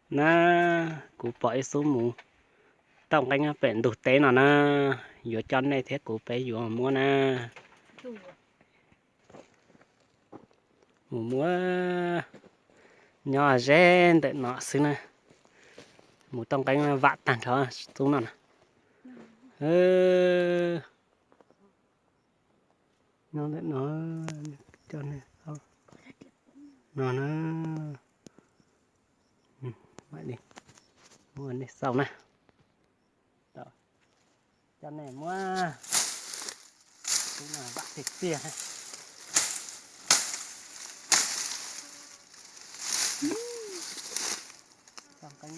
Na, kuv pom ib xub mus tauj nqeeb pem ntug teb no na, yuav coj nej thiab kuv peb yuav muab na. Mus muab nyob ze ntawm no xwb na. Mus tauj nqeeb vam tag nrho xub no na. Nyob ntawm no, coj nej no na. Mam li muab nej xauj na. Coj nej muab, xub no vam tiag tiag. Tauj nqeeb,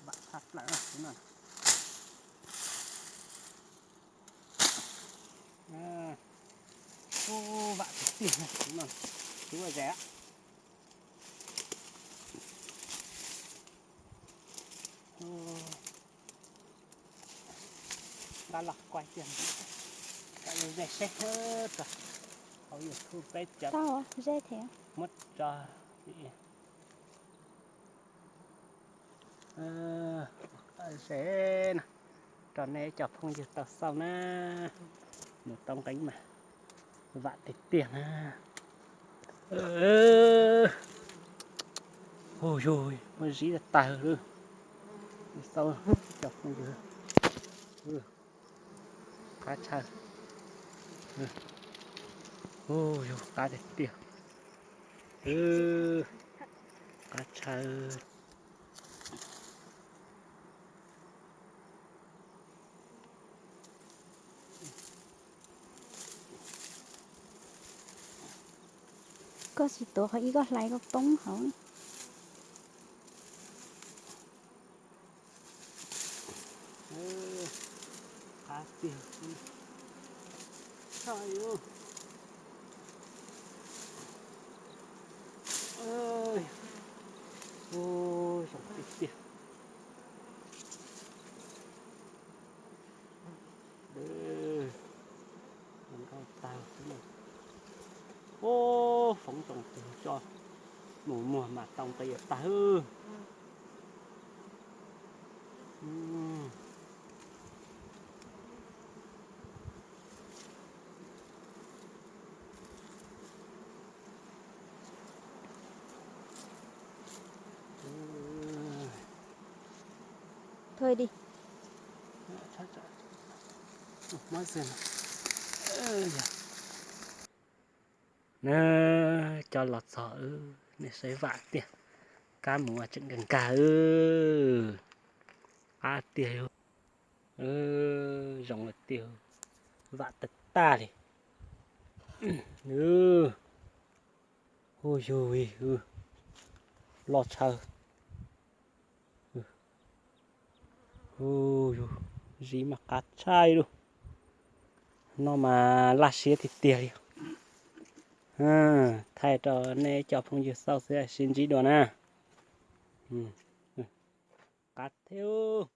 vam tshaj plaws xwb na. Ub, vam tiag tiag na, xub no, xub ua zes. Nqa los kuaj tiag, kuaj ze seb tso, hauv YouTube peb cov muab tso. Ze na, rau nej cov phooj ywg tau xauj na. Mus tauj nqeeb mas vam tiag tiag na. Hu yug, muaj zib tag lawm. Xauj cov phooj ywg, qab tshaj. Hu yug, qab tiag tiag. Qab tshaj. Koj tsis tuav qhov ib, koj hlais koj poob hauv. Qab tiag. Zoo tiag tiag. Nkauj tag. Ub, foov tsoom twg tso, mus muag mas tau nqi tag. Thôi đi. Na, coj los txog, nej saib vam tiag, kab mus tseem nkag nkag, qab tiag, zoo tiag, vam tag tag li. Hu yug, loj tshaj. Hu yug, zib mas qab tshaj li. No mas laj siab tiag tiag li. Thaij rau nej cov phooj ywg xauj xwb, sib ntsib dua na. Qab thiab.